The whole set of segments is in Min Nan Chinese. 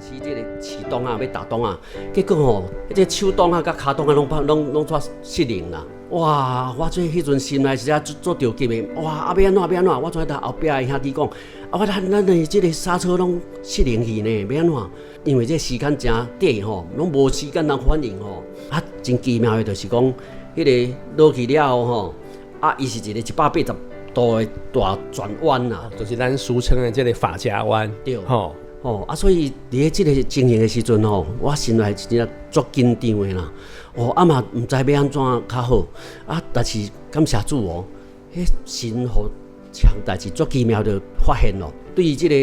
始這个起動啊，欲踏擋啊，結果吼，這个手擋啊，佮跤擋啊，攏攏攏煞失靈啦！哇！我這彼陣心內實在足足著急的，哇！啊欲按怎欲按怎？我怎共後壁的兄弟講，啊我咱咱的這个剎車攏失靈去呢，欲按怎？因為這時間誠短吼，攏無時間通反應吼。啊，真奇妙的，就是講，彼个落去了後吼，啊，伊是一個180度的大轉彎啊，就是咱俗稱的這个髮夾彎。對，吼。哦，啊，所以佇咧這个情形的時陣吼，我心內真正足緊張的啦。哦，啊嘛毋知欲按怎較好。啊，但是感謝主哦，彼神予這項代誌足奇妙就發現咯。對於這个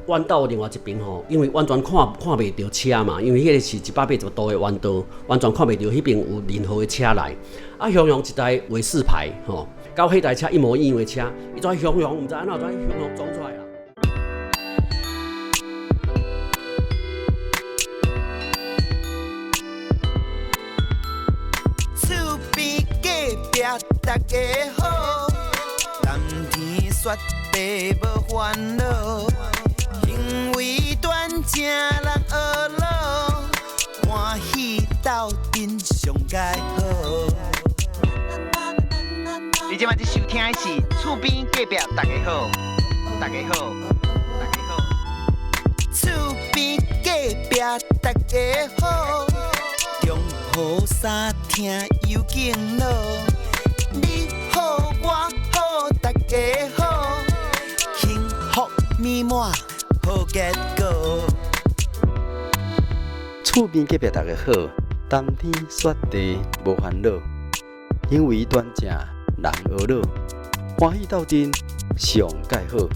彎道另外一邊吼，因為完全看看袂著車嘛，因為彼个是180度的彎道，完全看袂著彼邊有任何的車來。啊，雄雄一台偉士牌吼，佮彼台車一模一樣的車，伊怎雄雄毋知按怎，怎雄雄撞出來啦。厝邊隔壁大家好，談天說地無煩惱，行為端正人呵咾，歡喜鬥陣上蓋好。你這擺佇收聽的是厝邊隔壁大家好，大家好，大家好。厝邊隔壁大家好，中雨三聽有敬老，你好我好大家好，幸福美滿好結果。厝邊隔壁大家好，談天說地無煩惱，行為端正人呵咾，歡喜鬥陣上蓋好。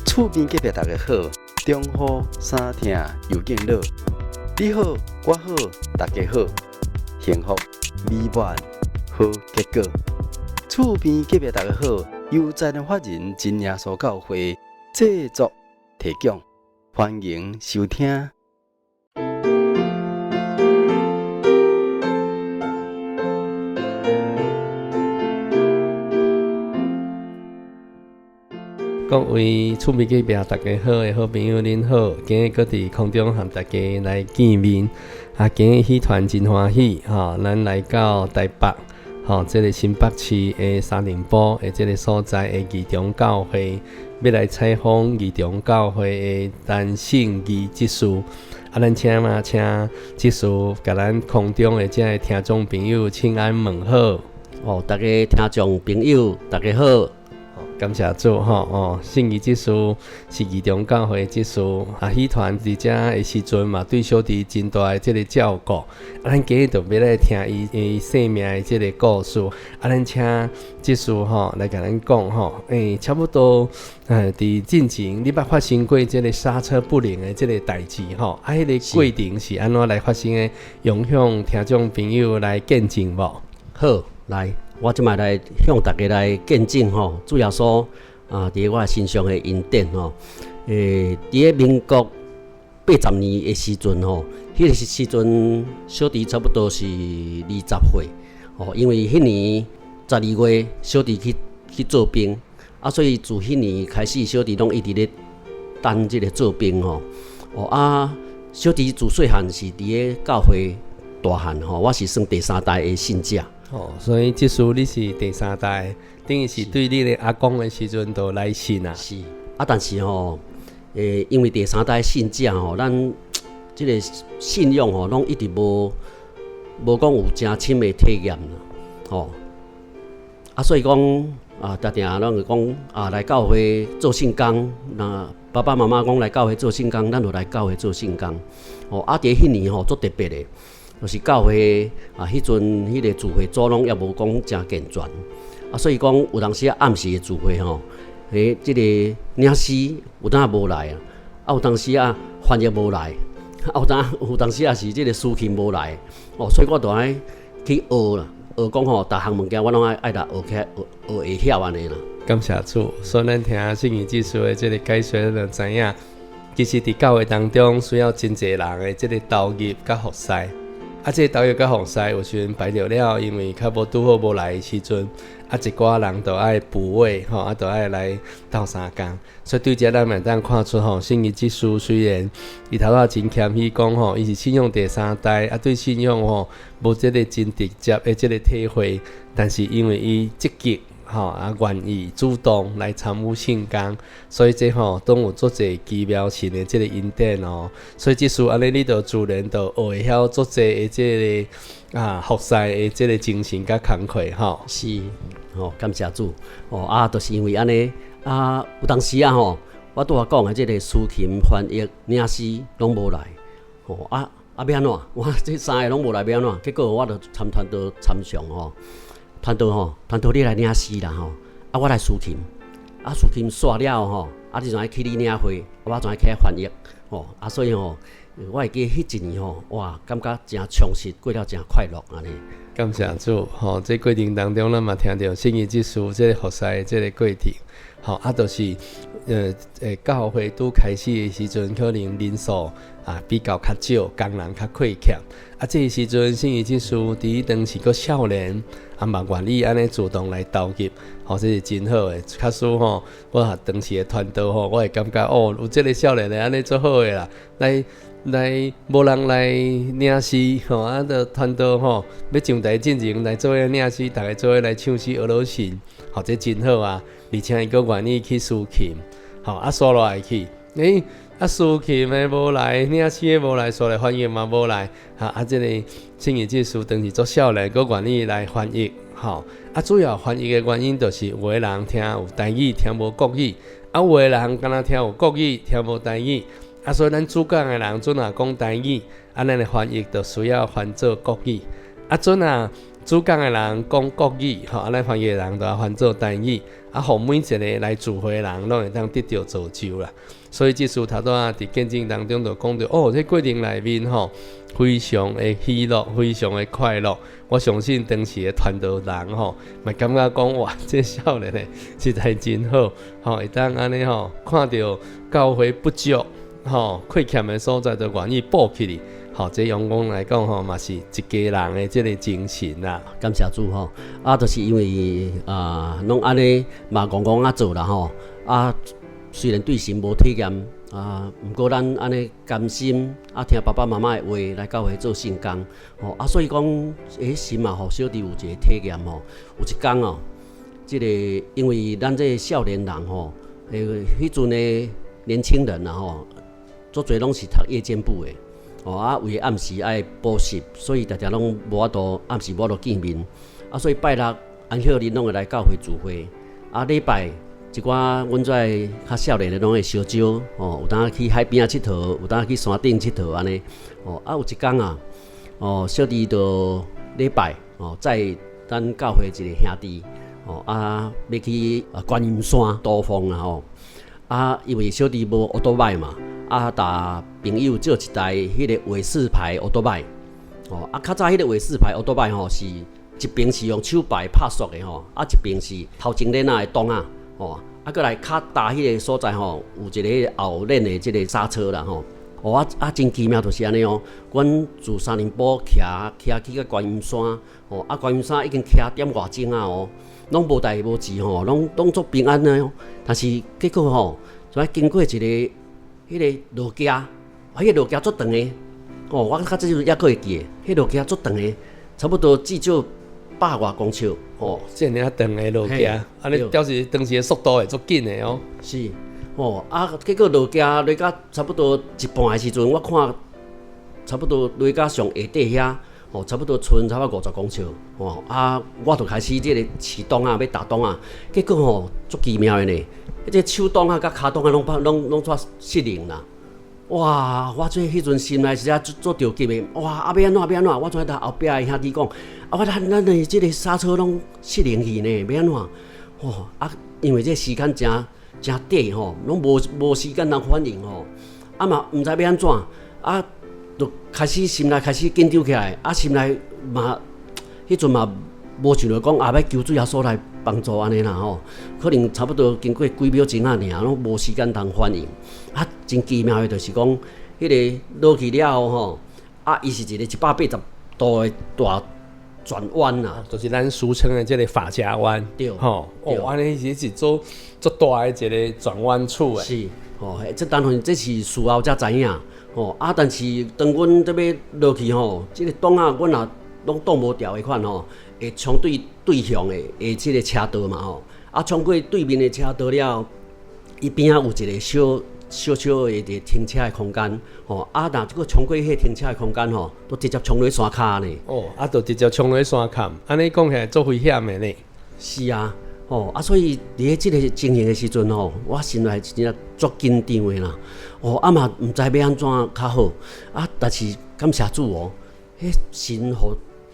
厝邊隔壁大家好，中雨三聽又敬老，你好我好大家好，幸福美滿好結果。厝邊隔壁大家好，由財團法人真耶穌教會製作提供，歡迎收聽。各位厝邊隔壁大家好的好朋友，恁好！今日閣佇空中和大家來見面。啊，今日喜團真歡喜，吼，咱來到台北，吼，這个新北市的三重埔的這个所在的義中教會，欲來採訪義中教會的陳信義執事。啊，咱請嘛，請執事共咱空中的這个聽眾朋友請安問好。哦，大家聽眾朋友，大家好。感謝主吼哦，信義執事是義中教會執事，啊，喜團佇遮的時陣嘛，對小弟真大的這个照顧。啊，咱今日就欲來聽伊伊生命的這个故事。啊，咱請執事吼來共咱講吼，欸，差不多，佇進前你捌發生過這个剎車不靈的這个代誌吼，啊，彼个過程是按怎來發生的？用向聽眾朋友來見證無？好，來。我這擺來向大家來見證吼，主耶穌啊，佇我身上的恩典吼。佇咧民國80年的時陣吼，彼个時陣小弟差不多是20歲吼，因為彼年12月小弟去去做兵，啊，所以自彼年開始，小弟攏一直咧等這个做兵吼。哦啊，小弟自細漢是佇咧教會大漢吼，我是算第三代的信者。哦，所以這次你是第三代，等於是對你的阿公的時陣就來信啊。是啊，但是吼，因為第三代信者吼，咱這个信仰吼，攏一直無無講有誠深的體驗啦，吼。啊，所以講啊，定定攏會講啊，來教會做聖工，那爸爸媽媽講來教會做聖工，咱就來教會做聖工。吼，啊，佇彼年吼，足特別的。就是教會啊，彼陣彼个聚會組攏猶無講誠健全，啊，所以講有當時啊暗時的聚會吼，欸，這个領詩有當無來啊，啊有當時啊翻譯無來，啊有當有當時也是這个司琴無來，哦，所以我就愛去學啦，學講吼，逐項物件我攏愛愛來學起來，學學會曉按呢啦。感謝主，所以咱聽信義執事的這个解說，咱就知影，其實佇教會當中需要真濟人的這个投入佮服侍。啊，這個投入佮服侍有時陣排著了，因為較無拄好無來的時陣，啊，一寡人就愛補位吼，啊，就愛來鬥相共。所以對這咱嘛會當看出吼，信義執事雖然伊頭仔真謙虛講吼，伊是信仰第三代，啊，對信仰吼無這个真直接的這个體會，但是因為伊積極吼啊，願意主動來參與聖工，所以這吼攏有足濟奇妙神的這个恩典哦。所以這次按呢，你就自然就學會曉足濟的這个啊服侍的這个精神佮工課吼。是，吼，感謝主，哦啊，就是因為按呢啊，有當時啊吼，我拄仔講的這个司琴翻譯領詩攏無來，吼啊啊欲按怎？我這三个攏無來欲按怎？結果我就參傳道參詳吼。傳道吼，傳道你來領詩啦吼，啊我來司琴，啊司琴煞了吼，啊你就愛去你領會，我就愛起來翻譯，吼啊所以吼，我會記彼一年吼，哇，感覺誠充實，過了誠快樂按呢。感謝主，吼，這過程當中，咱嘛聽著信義執事這个服侍的這个過程，吼啊，就是教會拄開始的時陣，可能人數啊比較較少，工人較虧欠。啊，這个時陣信義執事佇當時閣少年，啊嘛願意按呢主動來投入，吼，這是真好的。假使吼，我若當時的傳道吼，我會感覺哦，有這个少年的按呢足好的啦，來來無人來領詩吼，啊，就傳道吼，欲上台進前來做伙領詩，逐家做伙來唱詩呵咾神，吼，這真好啊！而且伊閣願意去司琴，吼，啊，煞落來去，欸，啊，司琴的無來，領詩的無來，煞來翻譯嘛無來，哈，啊，這個信義執事當時足少年，閣願意來翻譯，吼，啊，主要翻譯的原因就是有的人聽有台語，聽無國語，啊，有的人敢若聽有國語，聽無台語，啊，所以咱主講的人陣若講台語，啊，咱的翻譯就需要翻做國語，啊，陣若主講的人講國語，吼，啊，咱翻譯的人就愛翻做台語，啊，予每一个來聚會的人攏會當得著造就啦。所以這次頭拄仔佇見證當中就講著，哦，這過程內面吼，非常的喜樂，非常的快樂。我相信當時的傳道人吼，嘛感覺講哇，這少年的實在真好，吼，會當按呢吼，看著教會不足，吼，虧欠的所在，就願意補起來。吼，這用講來講吼，嘛是一家人的這个精神啦。感謝主吼，啊，就是因為啊，攏按呢嘛戇戇仔做啦吼，啊，雖然對神無體驗啊，毋過咱按呢甘心啊，聽爸爸媽媽的話來教會做聖工，吼啊，所以講，欸，神嘛，予小弟有一个體驗吼，有一工哦，這个因為咱這个少年人吼，欸，彼陣的年輕人啊吼，足濟攏是讀夜間部的。哦啊，為暗時愛補習，所以定定攏無法度暗時無法度見面。啊，所以拜六安息日攏會來教會聚會。啊，禮拜一寡阮這較少年的攏會相招，哦，有當去海邊仔𨑨迌，有當去山頂𨑨迌按呢。哦，啊，有一工啊，哦，小弟就禮拜哦，載咱教會一个兄弟，哦，啊，欲去觀音山兜風啊吼。啊，因為小弟無歐多擺嘛。啊，共朋友借一台彼个偉士牌歐多擺，哦，啊，較早彼个偉士牌歐多擺吼，是一邊是用手排拍速的吼，啊，一邊是頭前輪仔的擋仔，吼，啊，閣來較踏彼个所在吼，有一个後輪的這个剎車啦吼，哦，啊啊，真奇妙就是按呢哦，阮自三重埔騎騎去到觀音山，吼，啊，觀音山已經騎點外鐘啊哦，攏無代無誌吼，攏攏足平安的哦，但是結果吼，就經過一个。彼个路崎，啊，彼个路崎足長的，哦，我較這陣猶閣會記得，彼路崎足長的，差不多至少百外公尺，哦，這爾長的路崎，按呢表示當時的速度會足緊的哦。是，哦，啊，結果路崎落到差不多一半的時陣，我看差不多落到上下底遐，哦，差不多賰差不多50公尺，哦，啊，我就開始這个起擋啊，欲踏擋啊，結果吼足奇妙的呢。這手擋仔佮跤擋仔攏攏攏煞失靈啦！哇！我這彼陣心內實在足足著急的，哇！啊欲按怎欲按怎？我怎共後壁的兄弟講，啊，我咱咱的這个剎車攏失靈去呢，欲按怎？哦啊，因為這時間誠誠短吼，攏無無時間通反應吼，啊嘛毋知欲按怎，啊，就開始心內開始緊張起來，啊心內嘛，彼陣嘛無想著講啊欲求主耶穌來幫助按呢啦吼，可能差不多經過幾秒鐘仔爾，攏無時間通反應。啊，真奇妙的，就是講，彼个落去了後吼，啊，伊是一个180度的大轉彎啊，就是咱俗稱的這個髮夾彎。對，吼，哦，按呢是是做足大的一個轉彎處的。是，吼，這當然這是事後才知影，吼啊！但是當阮這欲落去吼，這個擋仔阮也攏擋無牢的款吼，會衝對對向的的這個車道嘛吼，啊，衝過對面的車道了，伊邊仔有一個小小小的一個停車的空間，吼啊！若這個衝過彼個停車的空間吼，都直接衝落山跤呢。哦，啊，就直接衝落山坎，按呢講起來足危險的呢。是啊，吼啊，所以佇咧這個情形的時陣吼，我心內真正足緊張的啦。哦，啊嘛毋知欲按怎較好，啊，但是感謝主哦，彼神予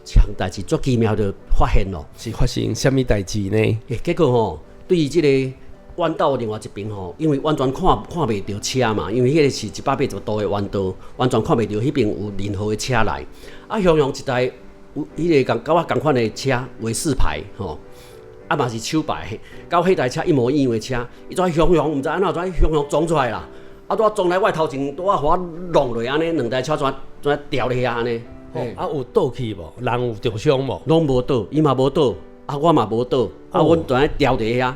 這項代誌足奇妙就發現咯。是發生啥物代誌呢？欸，結果吼，對這個彎道另外一邊吼，因為完全看袂著車嘛，因為彼個是180度的彎道，完全看袂著彼邊有任何的車來。啊，雄雄一台有彼個共佮我仝款的車，偉士牌吼，啊嘛是手牌，佮彼台車一模一樣的車，伊怎雄雄毋知按怎怎雄雄撞出來啦？啊，拄仔撞來我頭前，拄仔予我弄落按呢，兩台車怎怎掉咧遐按呢？啊，有倒去無？人有著傷無？攏無倒，伊嘛無倒，啊，我嘛無倒，啊，阮就按呢掉佇遐。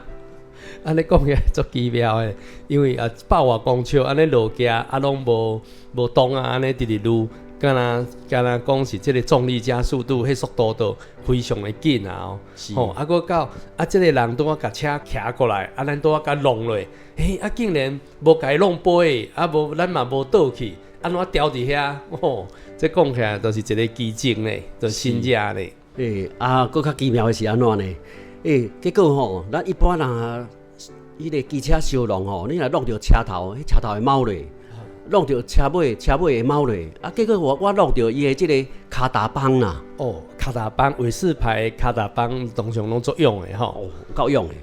按呢講起來足奇妙的，因為啊百外公尺按呢落行啊，攏無無動啊，按呢直直擼，敢若敢若講是這個重力加速度，彼速度都非常的緊啊！吼，啊，閣到啊，這個人拄仔共車騎過來，啊，咱拄仔共弄落，欸，啊，竟然無共伊弄飛，啊，無咱嘛無倒去，按怎牢佇遐？吼，這講起來就是一個奇蹟呢，就是神跡呢。欸，啊，閣較奇妙的是按怎呢？欸，結果吼，咱一般人彼個機車相撞吼，你若弄著車頭，彼車頭會貓落；弄著車尾，車尾會貓落。啊，結果我弄著伊的這個跤踏板啦。哦，跤踏板，偉士牌跤踏板通常攏足勇的吼。哦，有夠勇的。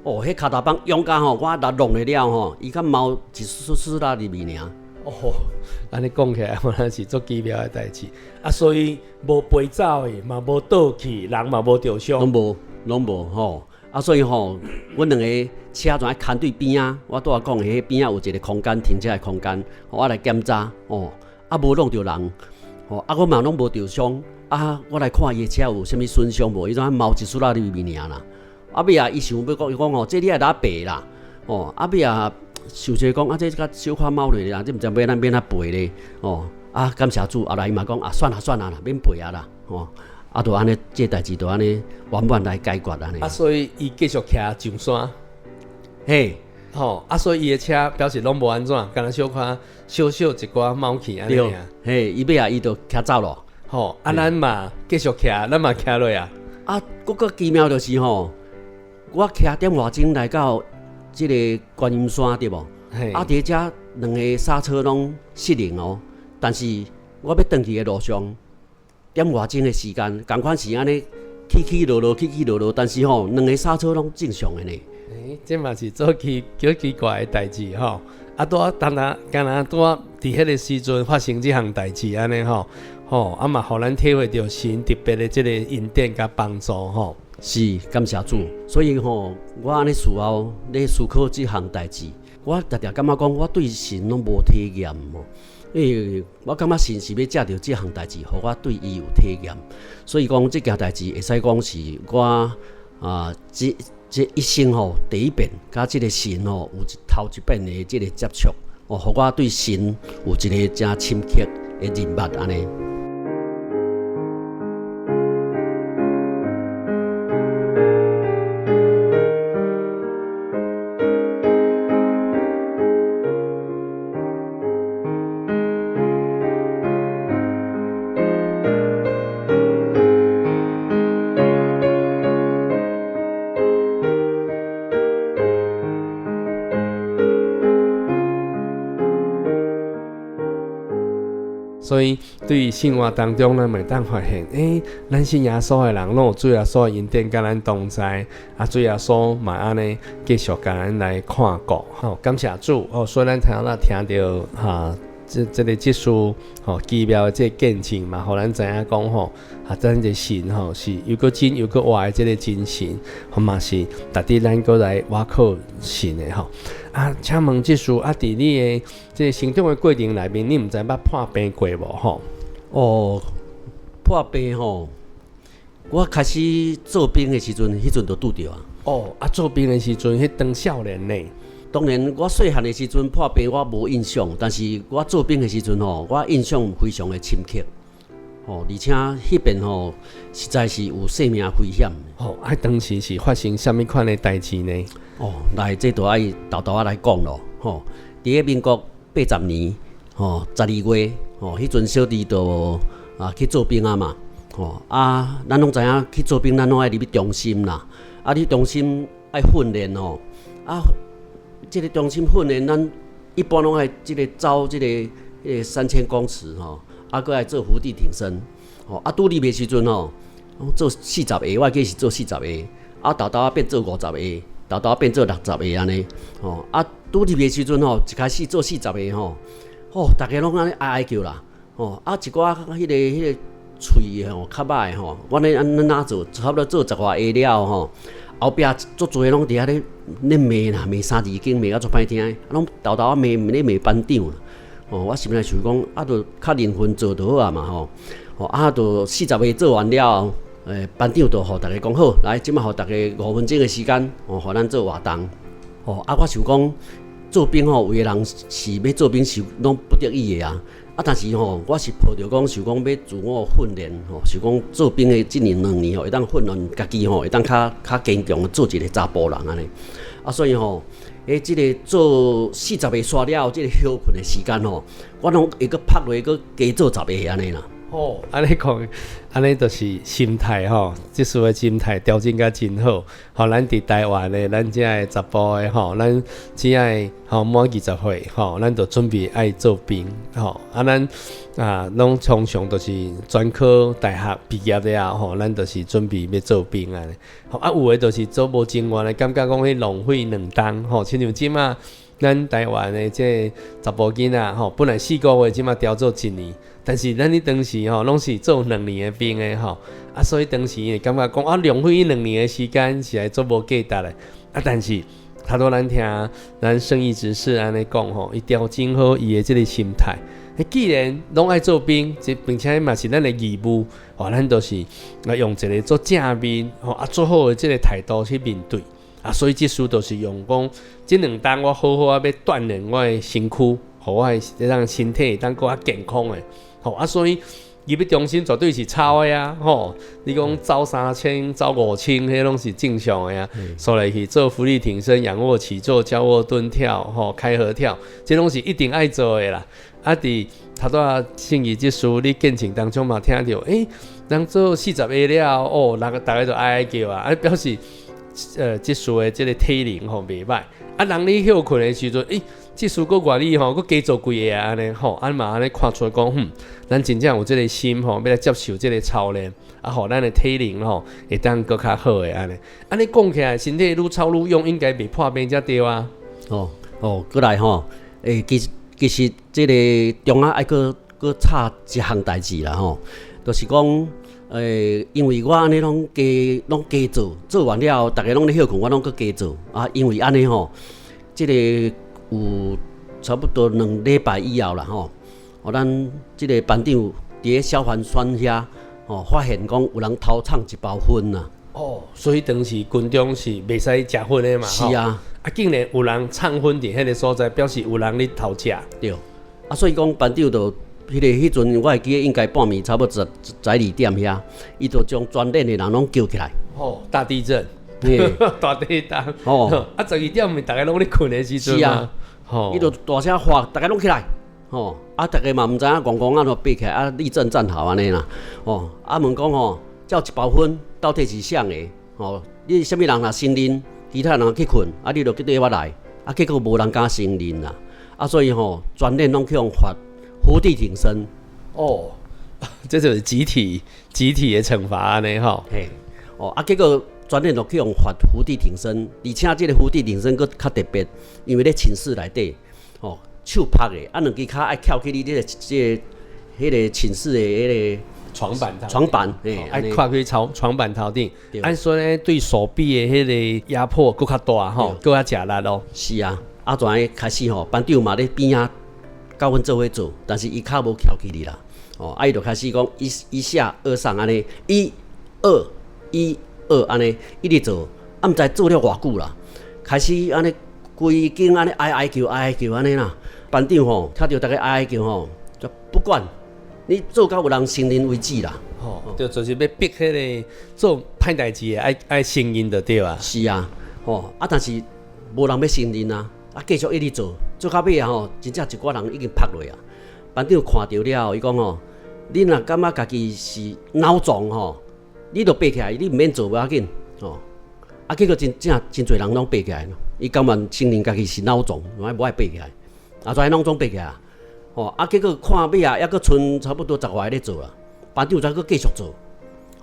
哦，彼跤踏板勇甲吼，我若弄落了吼，伊敢貓一絲絲仔入去爾。哦，按呢講起來，原來是足奇妙的代誌。啊，所以無飛走的，嘛無倒去，人嘛無著傷。攏無，攏無吼。啊，所以吼，阮兩个車就按牽對邊仔，我拄仔講的彼邊仔有一個空間，停車的空間，我來檢查，哦，啊無弄著人，吼，啊我嘛攏無著傷，啊我來看伊的車有啥物損傷無？伊怎貓一絲仔入去爾啦？啊尾仔伊想欲講，伊講吼，這你愛來賠啦，哦，啊尾仔想者講，啊這較小可貓落啦，這毋知欲按怎欲按怎賠咧，哦，啊感謝主，後來伊嘛講啊算啦算啦啦，免賠啊啦，哦。啊，就按呢，這代誌就按呢圓滿來解決按呢。啊，所以伊繼續騎上山，嘿，吼，啊，所以伊的車表示攏無按怎，敢若小可小小一寡貓去按呢爾。嘿，伊尾仔伊就騎走咯。吼，啊，咱嘛繼續騎，咱嘛騎落啊。啊，閣較奇妙就是吼，我騎點外鐘來到這個觀音山對無？啊，佇遮兩个剎車攏失靈哦，但是我欲轉去的路上。點外鐘的時間，仝款是按呢起起落落，起起落落，但是吼，兩个剎車攏正常的呢。欸，這嘛是足奇足奇怪的代誌吼。啊，拄仔當若敢若拄仔佇彼个時陣發生這項代誌按呢吼，吼啊嘛，予咱體會著神特別的這个恩典佮幫助吼。是，感謝主。所以吼，我按呢事後咧思考這項代誌，我常常感覺講，我對神攏無體驗吼。因為我感覺神是欲藉著這項代誌，予我對伊有體驗，所以講這件代誌會使講是我啊，這這一生吼第一遍，佮這个神吼有一頭一遍的這个接觸，哦，予我對神有一个誠深刻的認捌按呢。所以，對生活當中，咱會當發現，欸，咱信耶穌的人，攏有主耶穌的恩典佮咱同在，啊，主耶穌嘛按呢繼續共咱來看顧，吼，感謝主，哦，所以咱頭仔聽著哈，這這个這事，吼，奇妙的這个見證嘛，予咱知影講吼，啊，咱這神吼是又閣真又閣活的這个真神，吼嘛是值得咱閣來倚靠神的吼。啊，請問執事啊，佇你的這个成長的過程內面，你毋知捌破病過無吼？哦，破病吼，我開始做兵的時陣，彼陣就拄著啊。哦，啊，做兵的時陣，彼當少年呢。當然，我細漢的時陣破病我無印象，但是我做兵的時陣吼，我印象非常的深刻。吼，而且彼邊吼，實在是有生命危險。吼，啊，當時是發生啥物款的代誌呢？哦，來，這就愛沓沓仔來講咯。吼，佇咧民國80年，吼，12月，吼，彼陣小弟就啊去做兵啊嘛。吼，啊，咱攏知影去做兵，咱攏愛入去中心啦。啊，你中心愛訓練吼，啊，這个中心訓練，咱一般攏愛這个走這个彼个3000公尺吼，啊，閣愛做伏地挺身，吼，啊，拄入的時陣吼，做四十下，我記是做四十下，啊，沓沓仔變做50下，沓沓仔變做60下按呢，吼，啊，拄入的時陣吼，一開始做四十下吼，吼，逐家攏按呢哀哀叫啦，吼，啊，一寡彼个喙吼較歹吼，阮咧按呢做，差不多做十外下了吼，後壁足濟攏佇遐咧咧罵啦，罵三字經，罵甲足歹聽的，啊，攏沓沓仔罵咧罵班長啦。哦，我心內想講，啊，著較認份做就好啊嘛吼。吼，啊，著四十下做完了後，班長就予逐家講好，來，這馬予逐家5分鐘的時間，哦，予咱做活動。吼，啊，我想講做兵吼，有的人是欲做兵是攏不得已的啊。啊，但是吼，我是抱著講想講欲自我訓練吼，想講做兵的這年兩年吼，會當訓練家己吼，會當較較堅強，做一个查埔人按呢。啊，所以吼，這个做四十下煞了後，這个歇睏的時間吼，我攏會閣拍落閣加做十下按呢啦。哦，按呢講，按呢就是心態吼，這次的心態調整甲真好。吼，咱佇台灣的，咱遮的查埔的吼，咱只愛吼滿20歲吼，咱就準備愛做兵吼。啊，咱啊，攏常常就是專科大學畢業了吼，咱就是準備欲做兵按呢。吼，啊，有的就是做無情願的，感覺講彼浪費兩冬吼，親像這馬咱台灣的這查埔囡仔吼，本來4個月，這馬調做一年。但是咱彼當時吼，攏是做兩年的兵的吼，啊，所以當時會感覺講啊，浪費彼兩年的時間實在足無價值的。啊，但是頭拄咱聽咱聖義執事按呢講吼，伊調整好伊的這个心態。既然攏愛做兵，這並且嘛是咱的義務，吼，咱就是來用一个足正面吼啊，足好的這个態度去面對。啊，所以這次就是用講，這兩冬我好好啊，欲鍛鍊我的身軀，予我的讓身體會當閣較健康的。吼啊，所以入去中心絕對是操的啊！吼，你講走3000、走5000，彼攏是正常的啊。煞來去做伏地挺身、仰臥起坐、交臥蹲跳、吼開合跳，這攏是一定愛做的啦。啊，佇頭拄仔聖義執事，你見證當中嘛聽著，欸，人做四十下了後，哦，人逐家就哀哀叫啊，啊，表示執事的這个體能吼袂䆀。啊，人咧歇睏的時陣，欸，執事閣願意吼，閣加做幾下按呢吼，啊嘛按呢看出講，哼，咱真正有這个心吼，欲來接受這个操練，啊，予咱的體能吼會當閣較好的按呢。按呢講起來，身體愈操愈勇，應該袂破病才對啊。哦哦，閣來吼，欸，其實這个中間愛閣閣插一項代誌啦吼，就是講，欸，因為我按呢攏加攏加做，做完了後，逐家攏咧歇睏，我攏閣加做啊，因為按呢吼，這个有差不多2禮拜以後啦吼，哦，咱這个班長佇咧消防栓遐吼，發現講有人偷藏一包薰啊。哦，所以當時軍中是袂使食薰的嘛。是啊。啊，竟然有人藏薰佇彼个所在，表示有人咧偷食。對。啊，所以講班長就彼个彼陣，我會記得應該半暝差不多十一二點遐，伊就將全連的人攏叫起來。哦，大地震。大地震。哦。啊，12點毋是逐家攏咧睏的時陣。是啊。吼。伊就大聲喊，逐家攏起來。吼。啊，逐家嘛毋知影，戇戇按怎爬起來，啊，立正站好按呢啦。吼。啊，問講吼，這一包薰到底是啥的？吼，你啥物人若承認，其他人去睏，啊，你就去綴我來。啊，結果無人敢承認啦。啊，所以吼，全連攏去予罰伏地挺身。哦，這就是集體的懲罰按呢吼。嘿，哦，啊，結果全連就去予罰伏地挺身，而且這个伏地挺身閣較特別，因為咧寢室內底，吼，手拍的，啊，兩支跤愛翹去你這个這个彼个寢室的彼个床板頭，床板，嘿，愛跨去床板頭頂，按說呢，對手臂的彼個壓迫閣較大吼，閣較食力咯。是啊，啊，怎開始吼，班長嘛咧邊仔佮阮做伙做，但是伊跤無翹起哩啦，哦，啊伊就開始講一一下二上按呢，一二一二按呢，一直做，啊毋知做了偌久啦，開始按呢規間按呢哀哀叫哀哀叫按呢啦，班長吼聽著逐家哀哀叫吼，就不管你做到有人承認為止啦。吼，對，就是欲逼彼个做歹代誌的愛愛承認就對啊。是啊，吼啊，但是無人欲承認啊，啊繼續一直做，做到尾啊吼，真正一寡人已經趴落啊。班長看著了後，伊講吼，你若感覺家己是腦撞吼，你就爬起來，你毋免做無要緊吼。啊，結果真正真濟人攏爬起來，伊甘願承認家己是腦撞，無愛爬起來，啊，怎攏總爬起來啊？吼啊，結果看尾啊，猶閣賰差不多十外个咧做啦。班長才閣繼續做，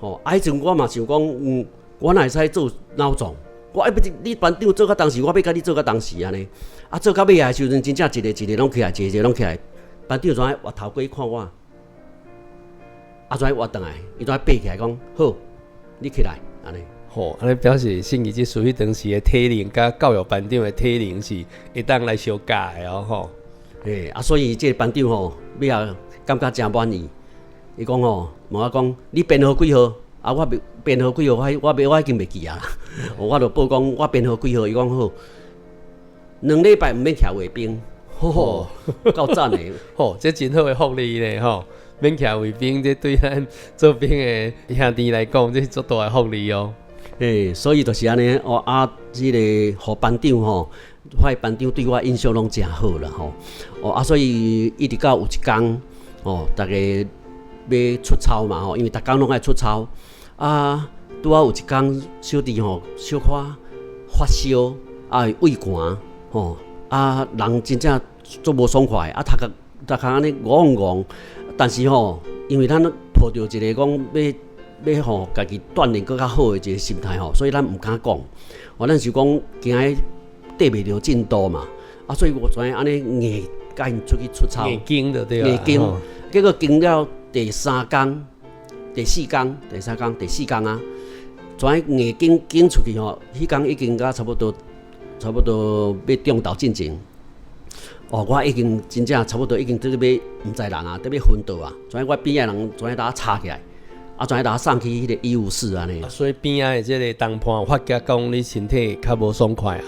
吼啊！彼陣我嘛想講，嗯，我哪會使做腦撞？我愛欲你班長做到當時，我欲共你做到當時按呢。啊，做到尾仔的時陣，真正一个一个攏起來，一个一个攏起來。班長怎回頭過去看我，啊，怎活轉來？伊怎爬起來講好，你起來按呢。吼，按呢表示信義執事彼當時的體能佮教育班長的體能是會當來相佮的哦，吼。嘿，啊，所以這个班長吼，尾仔感覺誠滿意。伊講吼，問我講，你編號幾號？啊，我袂編號幾號？我我我已經袂記啊啦。我就報講我編號幾號，伊講好。兩禮拜毋免徛衛兵，吼，夠讚的。吼，這真好的福利咧，吼，免徛衛兵，這對咱做兵的兄弟來講，這是足大的福利哦。嘿，所以就是按呢，哦啊，這个予班長吼，我班長對我印象攏誠好啦，吼。哦啊，所以一直到有一工，哦，逐家欲出操嘛吼，因為逐工攏愛出操啊。拄仔有一工小弟吼，小可發燒啊，畏寒吼啊，人真正足無爽快啊，頭殼頭殼按呢戇戇。但是吼，因為咱抱著一個講欲欲吼家己鍛鍊閣較好的一個心態吼，所以咱毋敢講。哦，咱想講驚綴袂著進度嘛，啊，所以我怎按呢硬共𪜶出去出操，硬撐就對硬撐，結果撐了第三工、第四工、第三工、第四工啊，怎硬撐撐出去吼？彼工已經甲差不多，差不多欲中晝進前。哦，我已經真正差不多已經佇咧欲毋知人啊，佇咧欲昏倒啊。怎我邊仔人怎共我吵起來，啊，怎共我送去彼个醫務室按呢。所以邊仔的這个同伴有發覺講你身體較無爽快啊？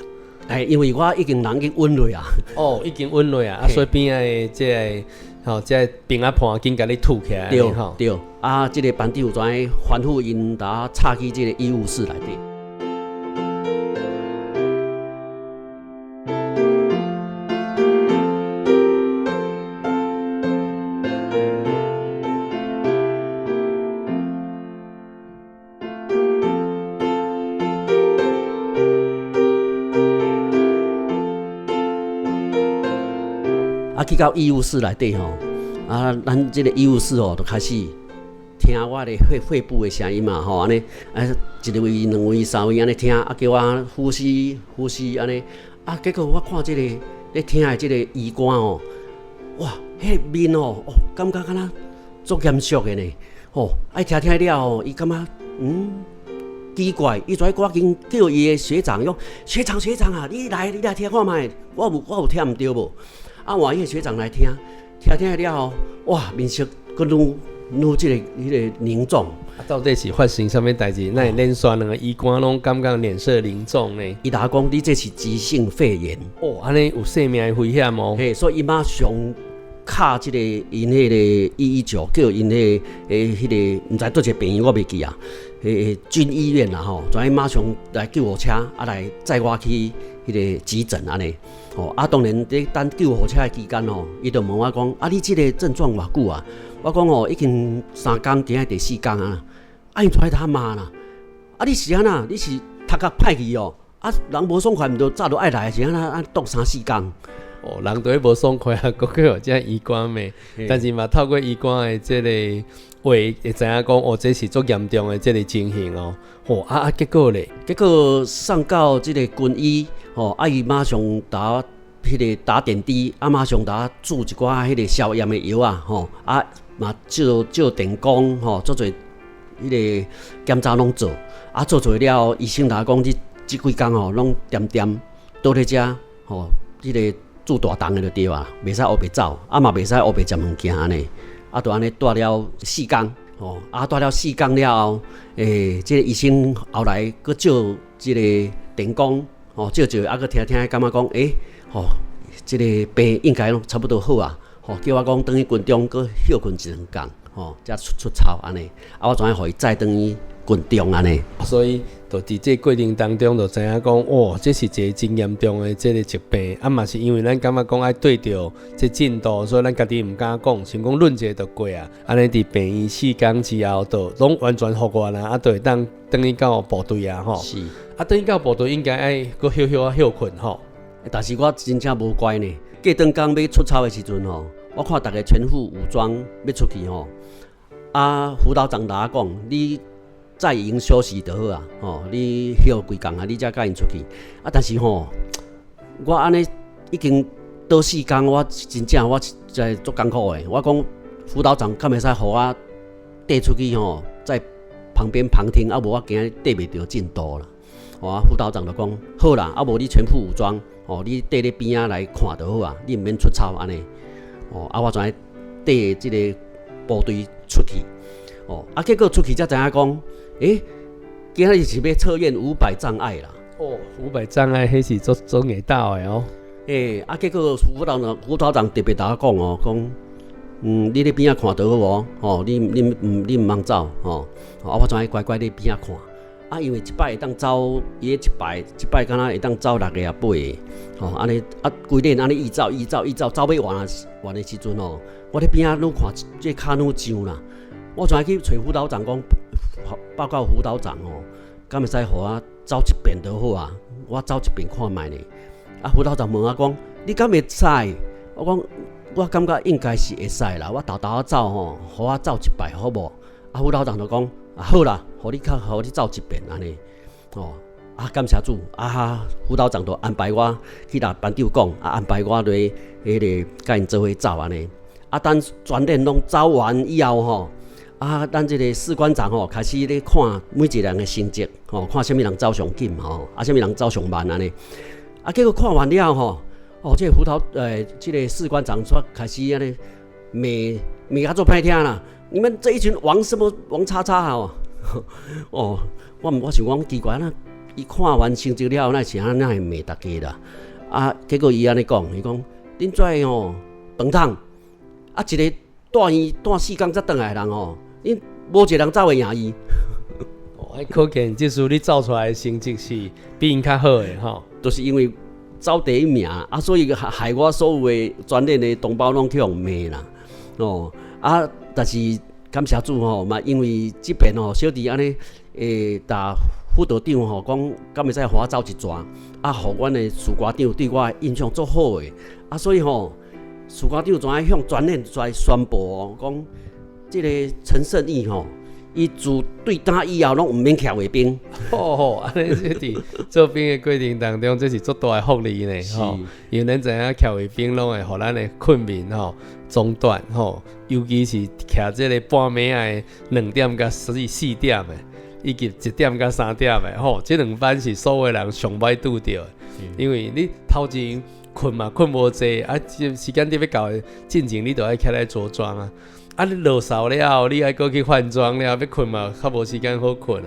哎，因為我已經人已經暈落啊。哦，已經暈落啊，啊，所以邊仔的這个吼，這个兵仔伴緊共你吐起來。對對，啊，這个班長怎吩咐𪜶共我插去這个醫務室內底。啊，去到醫務室內底吼，啊，咱這个醫務室吼，就開始聽我的肺肺部的聲音嘛，吼，按呢，啊，一个位、兩位、三位按呢聽，啊，叫我呼吸、呼吸按呢，啊，結果我看這个咧聽的這个醫官吼，哇，彼个面吼，哦，感覺敢若足嚴肅的呢，吼，啊，伊聽聽了後，伊感覺嗯奇怪，伊就趕緊叫伊的學長，伊講學長學長啊，你來你來聽看覓，我有聽毋著無？啊，換彼个學長來聽，聽聽了後，哇，面色閣愈愈這个彼个凝重。啊，到底是發生啥物代誌？哪會連續兩个醫官攏感覺臉色凝重呢？伊共我講，你這是急性肺炎。哦，按呢有生命的危險哦。嘿，所以伊馬上敲這个𪜶彼个119，叫𪜶彼个彼个毋知佗一个病院，我袂記啊。彼个軍醫院啦吼，怎馬上來救護車啊來載我去彼个急診按呢。吼，啊，當然佇等救護車的期間吼，伊就問我講，啊，你這个症狀偌久啊？我講吼，已經三工，今仔第四工啊。啊，𪜶就來罵啦。啊，你是按怎？你是頭殼歹去哦？啊，人無爽快，毋就早就愛來，是按怎？啊，擋三四工。哦，人都會無爽快啊，閣閣予這醫官罵，但是嘛透過醫官的這個話，會知影講哦，這是足嚴重的這个情形哦。吼，啊啊，結果咧？結果送到這个軍醫，吼，啊，伊馬上共彼个打點滴，啊，馬上共我注一寡彼个消炎的藥啊，吼，啊，嘛照照電光，吼，做濟彼个檢查攏做，啊，做做了後，醫生共我講，這這幾工吼攏恬恬倒咧遮，吼，彼个駐大動的就對啊，袂使烏白走，啊嘛袂使烏白食物件按呢，啊就按呢蹛了四工，吼，啊蹛了四工了後，這個醫生後來閣照這個電光，吼，照照啊閣聽聽，感覺講，吼，這個病應該攏差不多好啊，吼，叫我講轉去軍中閣歇睏一兩工，吼，才出操按呢，啊我怎樣予伊載轉去軍中按呢？所以，就佇這過程當中，就知影講，哇，這是一個真嚴重的這個疾病，啊嘛是因為咱感覺講愛對著這進度，所以咱家己毋敢講，想講忍一下就過啊。按呢佇病院四工之後，就攏完全復原啊，啊，就會當轉去到部隊啊，吼。是。啊，轉去到部隊應該愛閣歇歇啊歇睏吼。但是我真正無乖呢。過轉工欲出操的時陣吼，我看逐家全副武裝欲出去吼，啊，輔導長共我講，你在營休息就好啊，吼，你歇幾工啊，你才共𪜶出去。啊，但是吼，我按呢已經倒四工，我真正我實在足艱苦的。我講輔導長敢會使予我綴出去吼，在旁邊旁聽，啊無我驚綴袂著進度啦。哦，啊，輔導長就講好啦，啊無你全副武裝，哦，你綴咧邊仔來看就好啊，你毋免出操按呢。哦，啊我就按呢綴這個部隊出去。哦，啊結果出去才知影講，今仔日是欲測驗500障礙啦。哦，500障礙，彼是足足硬鬥的哦。啊，結果輔導長特別共我講哦，講，你咧邊仔看就好無？吼，你毋通走，吼。啊，我就按呢乖乖咧邊仔看。啊，因為一擺會當走，伊彼一擺一擺敢若會當走六個啊八個，吼，按呢啊，規輪按呢一走一走一走，走欲完完的時陣吼，我咧邊仔愈看這跤愈上啦。我就去揣輔導長講，報告輔導長吼，敢會使予我走一遍就好啊？我走一遍看覓呢。啊，輔導長問我講，你敢會使？我講，我感覺應該是會使啦。我沓沓仔走吼，予我走一擺好無？啊，輔導長就講，啊好啦，予你較予你走一遍按呢。哦，啊感謝主，啊輔導長就安排我去共班長講，啊安排我來彼個共𪜶做伙走按呢。啊，等全連攏走完以後吼，啊，咱這個士官長吼開始咧看每一個人的成績，吼，看啥物人走上緊吼，啊，啥物人走上慢按呢。啊，結果看完了吼，哦，這個輔導這個士官長煞開始按呢罵罵較足歹聽啦。你們這一群王什麼王叉叉吼，哦，我想講奇怪啦，伊看完成績了，哪是按呢會罵大家啦？啊，結果伊按呢講，伊講恁這吼飯桶，啊一個蹛院蹛四工才轉來的人吼，恁無一個人走會贏伊。哦，可見這次你走出來的成績是比𪜶較好的吼，就是因為走第一名啊，所以害我所有的全連的同胞攏去予罵啦。哦，啊，但是感謝主吼，嘛因為這邊吼小弟按呢，共輔導長吼講，敢會使予我走一逝，啊，予阮的士官長對我的印象足好的，啊，所以吼，士官長怎樣向全連來宣布哦，講這個陳勝義吼，伊自對今以後攏毋免徛衛兵。吼，按呢這佇做兵的過程當中，這是足大的福利呢，吼。因為咱知影徛衛兵攏會予咱的困眠吼中斷吼，尤其是徛這個半暝仔的2點佮4點的，以及1點佮3點的吼，這兩班是所有人上歹拄著的，因為你頭前睏嘛睏無濟，啊，這時間點欲到的進前，你就愛起來着裝啊。啊！你落哨了後，你愛閣去換裝了，欲睏嘛，較無時間好睏啊。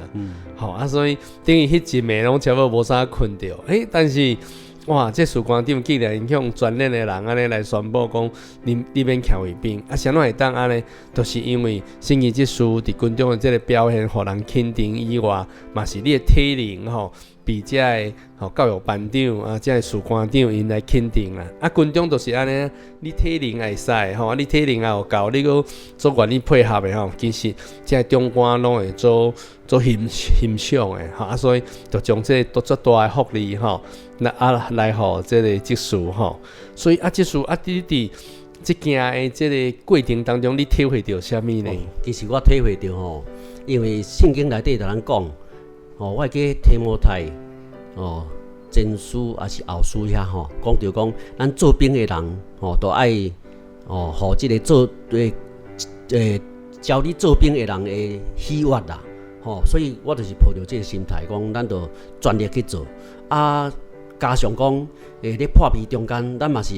吼啊，所以等於彼一暝攏差不多無啥睏著。但是哇，這士官長竟然向全連的人按呢來宣布講，你免徛衛兵。啊，啥物會當按呢？就是因為聖義執事佇軍中的這個表現，予人肯定以外，嘛是你的體能吼，被這个吼教育班長啊，這个士官長𪜶來肯定啦。啊，軍中就是按呢，你體能會使吼，啊，你體能也有夠，你閣足願意配合的吼，其實這个長官攏會足足欣欣賞的吼。啊，所以就將這個足大的福利吼，來啊來予這個執事吼。所以啊，執事啊，你佇這件的這個過程當中，你體會著啥物呢？其實我體會著吼，因為聖經內底共咱講，吼，我會記提摩太。哦，前書抑是後書遐吼，講著講，咱做兵的人吼，都愛哦，予這個做教你做兵的人的喜悅啦，吼，所以我就是抱著這個心態，講咱就全力去做。啊，加上講，咧破病中間，咱嘛是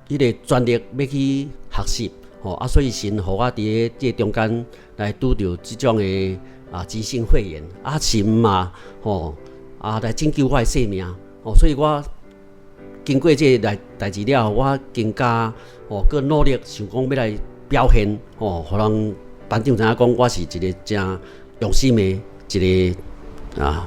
彼个全力欲去學習，吼啊，所以神予我佇咧這中間來拄著這種的急性肺炎，啊神嘛，吼啊來拯救我的性命，吼，所以我經過這个代誌了後，我更加吼閣努力想講欲來表現，吼，予人班長知影講我是一个誠用心的一个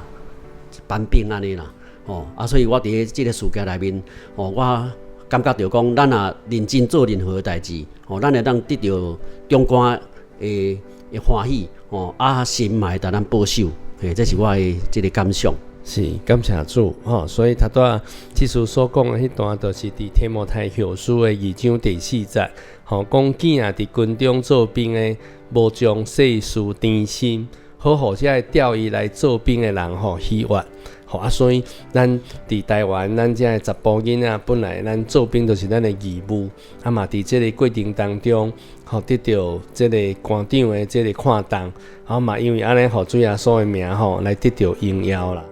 班兵按呢啦，吼啊，所以我佇咧這个事件內面，吼，我感覺著講，咱若認真做任何代誌，吼，咱會當得著長官的歡喜，吼，啊神嘛會共咱保守，嘿，這是我的這个感想。是，感謝主吼，所以頭拄仔執事所講的彼段，就是佇提摩太後書的二章第四節，吼，講囝仔佇軍中做兵的，無將世事纏身，好予這个調伊來做兵的人吼喜悅。吼啊，所以咱佇台灣，咱這个查埔囡仔本來咱做兵就是咱的義務，啊嘛佇這个過程當中，吼得著這个官長的這个看重，啊嘛因為按呢，予主耶穌的名吼來得著榮耀啦。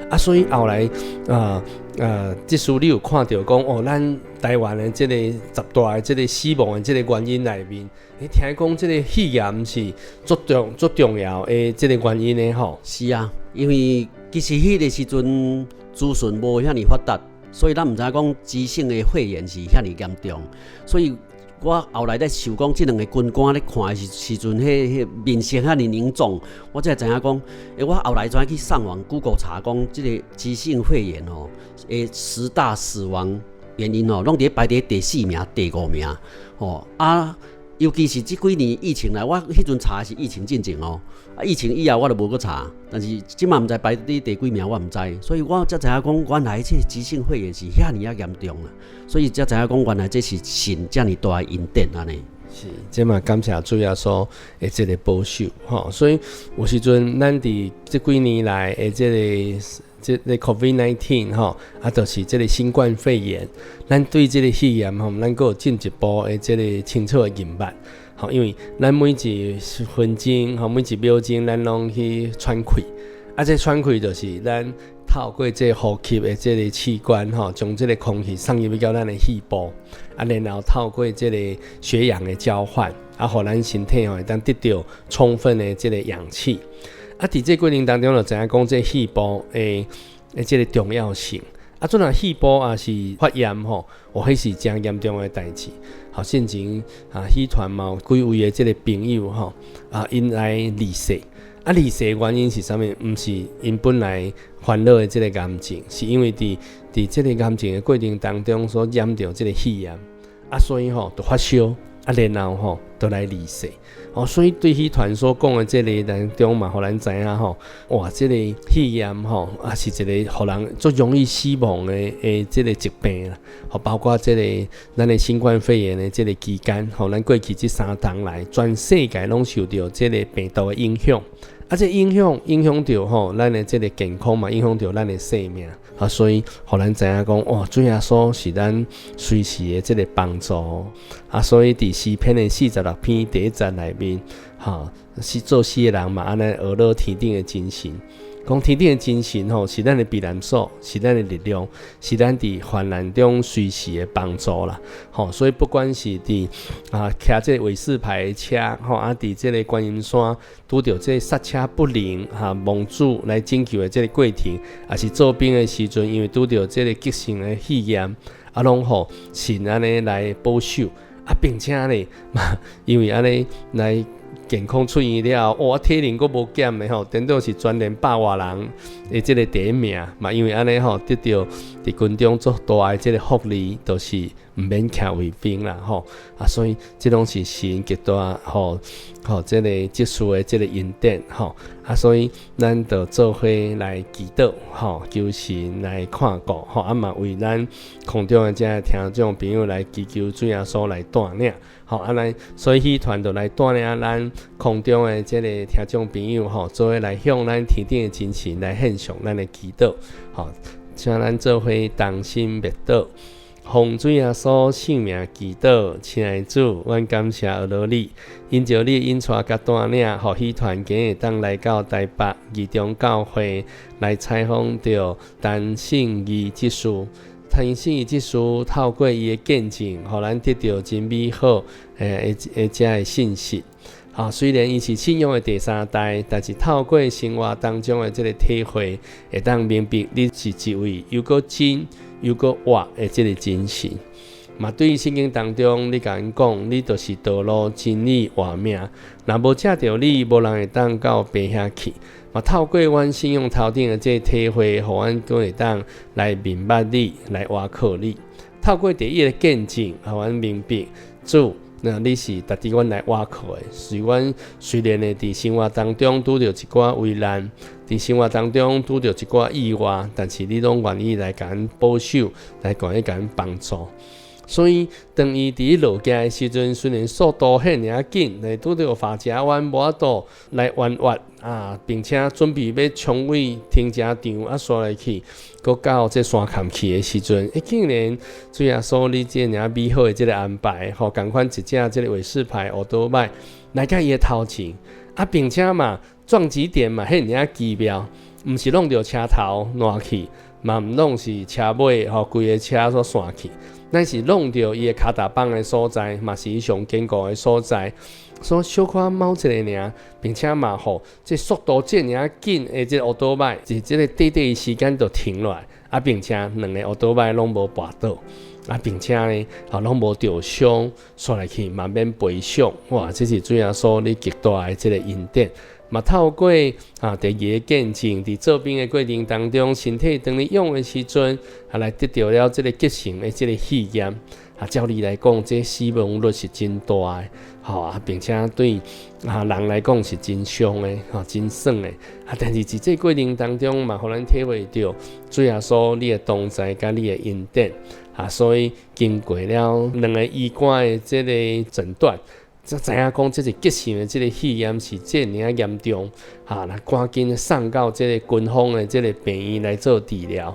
啊，所以後來，這書你有看著講哦，咱台灣的這個十大的這個死亡的這個原因內面，欸，聽講這個肺炎是足重要的這個原因的吼。是啊，因為其實彼個時陣資訊無遐爾發達，所以咱毋知影講急性的肺炎是遐爾嚴重，所以我後來咧想講，這兩個軍官咧看的時陣，彼面色遐爾凝重，我才會知影講，欸，我後來才去上網 Google 查講，這個急性肺炎吼，十大死亡原因吼，攏佇咧排佇第四名、第五名，吼啊，尤其是這幾年疫情來，我彼陣查的是疫情進前哦，啊，疫情以後我就無閣查，但是這馬毋知排佇第幾名，我毋知，所以我才知影講，原來這個急性肺炎是遐爾仔嚴重啦，所以才知影講，原來這是神遮爾大的恩典按呢。是，這嘛感謝主耶穌的這个保守，吼，所以有時陣咱佇這幾年來的這個 COVID-19 吼，啊，就是這個新冠肺炎，咱對這個肺炎吼，咱閣有進一步的這個清楚的認捌，吼，因為咱每一分鐘吼，每一秒鐘，咱攏去喘氣，啊，這喘氣就是咱透過這個呼吸的這個器官吼，將這個空氣送入去到咱的肺部，啊，然後透過這個血氧的交換，啊，予咱身體吼會當得著充分的這個氧氣。啊，佇這個過程當中，就知影講這肺部的這個重要性。啊，陣若肺部也是發炎吼，哦，彼是誠嚴重的代誌。吼，先前啊，戲團嘛有幾位的這個朋友吼，啊，𪜶來離世。啊，離世的原因是啥物？毋是𪜶本來煩惱的這個癌症，是因為佇這個癌症的過程當中所染著這個肺炎，啊，所以吼就發燒，啊，然後吼就來離世。哦，所以對彼團所講的這个當中嘛，予咱知影吼，哇，這个肺炎吼，也是一個予人足容易死亡的這个疾病啦。吼，包括這个咱的新冠肺炎的這个期間，吼，咱過去這三冬來，全世界攏受著這个病毒的影響。啊，這影響影響著吼，咱的這个健康嘛，影響著咱的生命。啊，所以予咱知影講，哇，主耶穌是咱隨時的這个幫助。啊，所以佇詩篇的46篇第一節內面，吼，是作詩的人嘛，按呢學了天頂的真神，講天頂的真神吼，是咱的避難所，是咱的力量，是咱佇患難中隨時的幫助啦。吼，所以不管是佇騎這個偉士牌的車，吼，啊，佇這个觀音山拄著這个剎車不靈，哈，蒙主來拯救的這个過程，也是做兵的時陣，因為拄著這个急性的肺炎，啊，攏予神按呢來保守，啊，並且呢，嘛，因為按呢來健康出院了後，哇，體能閣無減的吼，顛倒是全連百外人的這个第一名嘛，因為按呢吼，得著佇軍中足大的這个福利，就是毋免徛衛兵啦吼，啊，所以這攏是神極大吼，吼，這个執事的這个恩典吼，啊，所以咱就做伙來祈禱吼，求神來看顧吼，啊嘛為咱空中的這个聽眾朋友來祈求主耶穌來帶領吼，啊，咱所以彼團就來帶領咱。空中的這个聽眾朋友吼，做伙來向咱天頂的真神來獻上咱的祈禱，吼，請咱做伙同心默禱。奉主耶穌聖名祈禱，親愛的主，阮感謝阿羅你，因著你的引帶佮帶領，予喜團今日會當來到台北義中教會來採訪著陳信義執事。陳信義執事透過伊的見證，予咱得著真美好的這个信息。啊，雖然伊是信仰的第三代，但是透過生活當中的這个體會，會當明白你是一位又閣真又閣活的這个真神。嘛，對聖經當中，你共𪜶講，你就是道路、真理、活命。若無藉著你，無人會當到爸遐去。嘛，透過阮信仰頭頂的這个體會，予阮閣會當來明白你，來倚靠你。透過第一个見證，予阮明白主。那你是值得阮來倚靠的。是阮雖然會佇生活當中拄著一寡危難，佇生活當中拄著一寡意外，但是你攏願意來共阮保守，來願意共阮幫助。所以，當伊佇咧落行的時陣，雖然速度遐爾仔緊，會拄著髮夾彎，無法度來彎越啊，並且準備欲衝位停車場啊，煞來去，閣到這山崁去的時陣，欸，竟然主耶穌你這爾美好的這个安排，予仝款一隻這个偉士牌歐多邁來佮伊的頭前，啊，並且嘛撞擊點嘛彼爾奇妙，毋是弄著車頭爛去，嘛毋攏是車尾予規个車煞散去。咱是弄著伊的跤踏板的所在，嘛是伊上堅固的所在，所以小可貓一下爾，並且嘛予這速度這爾緊的這个烏多邁，佇這个短短的時間就停落來，啊，並且兩个烏多邁攏無跋倒，啊，並且呢，吼攏無著傷，煞來去嘛免賠償，哇！這是主耶穌你極大的這个恩典。嘛透過啊，第二个見證，佇做兵的過程當中，身體當你養的時陣，啊，來得著了這个急性的這个肺炎。啊，照理來講，這死亡率是真大的，吼啊，並且對啊人來講是真傷的，吼真損的。啊，但是佇這個過程當中，嘛，予咱體會著主耶穌你的同在佮你的恩典。啊，所以經過了兩个醫官的這个診斷。才知影講，這是急性的這个肺炎是這爾嚴重，哈，那趕緊送到這个軍方的這个病院來做治療。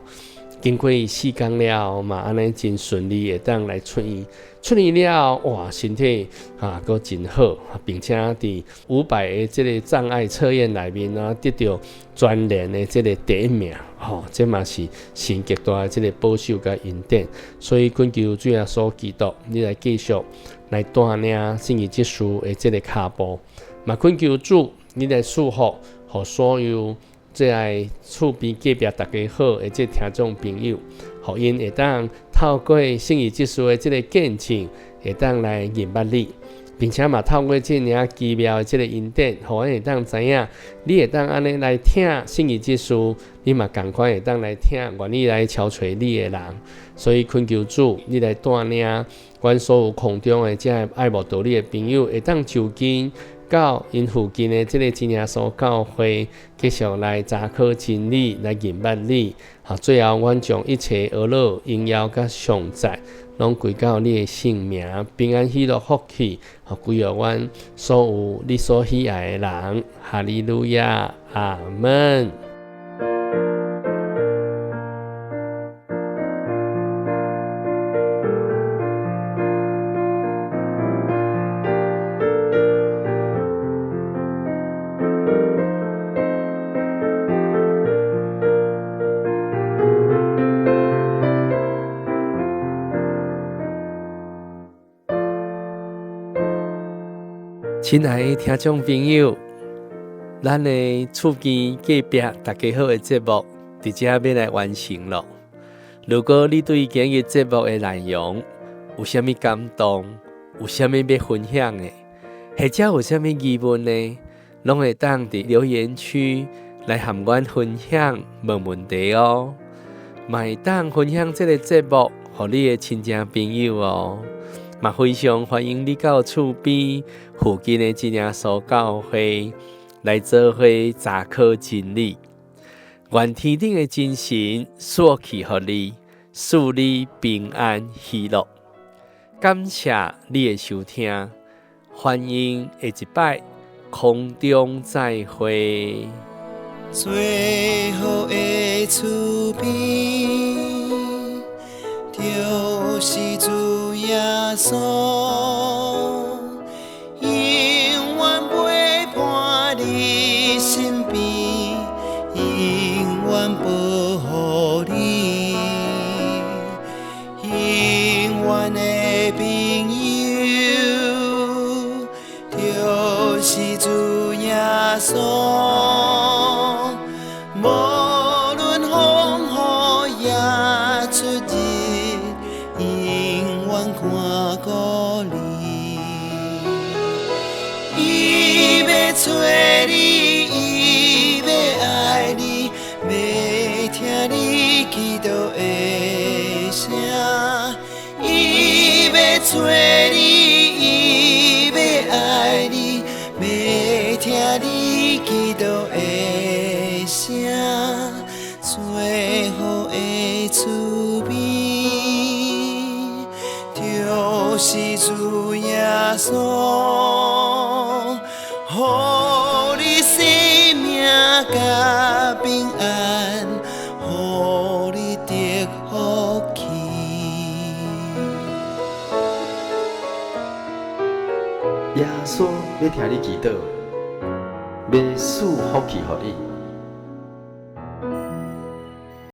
經過四工了後嘛，按呢真順利會當來出院。出院了後，哇，身體哈閣真好，並且佇500的這个障礙測驗內面啊，得著全連的這个第一名，吼，這嘛是神極大的這个保守佮恩典。所以懇求主耶穌基督，你來繼續來帶領信義執事的這个跤步，嘛懇求主，你來賜福，予所有這个厝邊隔壁大家好的這聽眾朋友，予𪜶會當透過信義執事的這个見證，會當來認捌你，並且嘛透過這爾奇妙的這个恩典，予阮會當知影，你會當按呢來疼信義執事，你嘛仝款會當來疼願意來敲揣你的人。所以懇求主，你來帶領阮所有空中的這愛慕道理的朋友，會當就近到𪜶附近的這个真耶穌教會，繼續來查考真理，來認捌你。好，最後，阮將一切呵咾、榮耀佮頌讚，攏歸到你的聖名，平安、喜樂、福氣，予歸予阮所有你所喜愛的人。哈利路亞，阿門。親愛的聽眾朋友，咱的厝邊隔壁大家好的節目，佇這欲來完成囉。如果你對今日節目的內容有啥物感動，有啥物欲分享的，或者有啥物疑問呢，攏會當佇留言區來和阮分享問問題哦。嘛會當分享這个節目予你的親戚朋友哦。嘛非常歡迎你到厝邊附近的真耶穌教會來做伙查考真理。願天頂的真神賜福予你，賜你平安喜樂。感謝你的收聽，歡迎下一擺空中再會。最好的厝邊，就是主耶穌，永遠陪伴你身邊，永遠保護你，永遠的朋友，就是主耶穌。無論風雨也出入，永遠看顧你。伊欲揣你，伊欲愛你，欲聽你祈禱的聲。伊欲揣你，伊欲愛你，欲聽你祈禱的聲。最好的厝邊，就是主耶穌，予你生命佮平安，予你得福氣。耶穌欲聽你祈禱，欲賜福氣予你。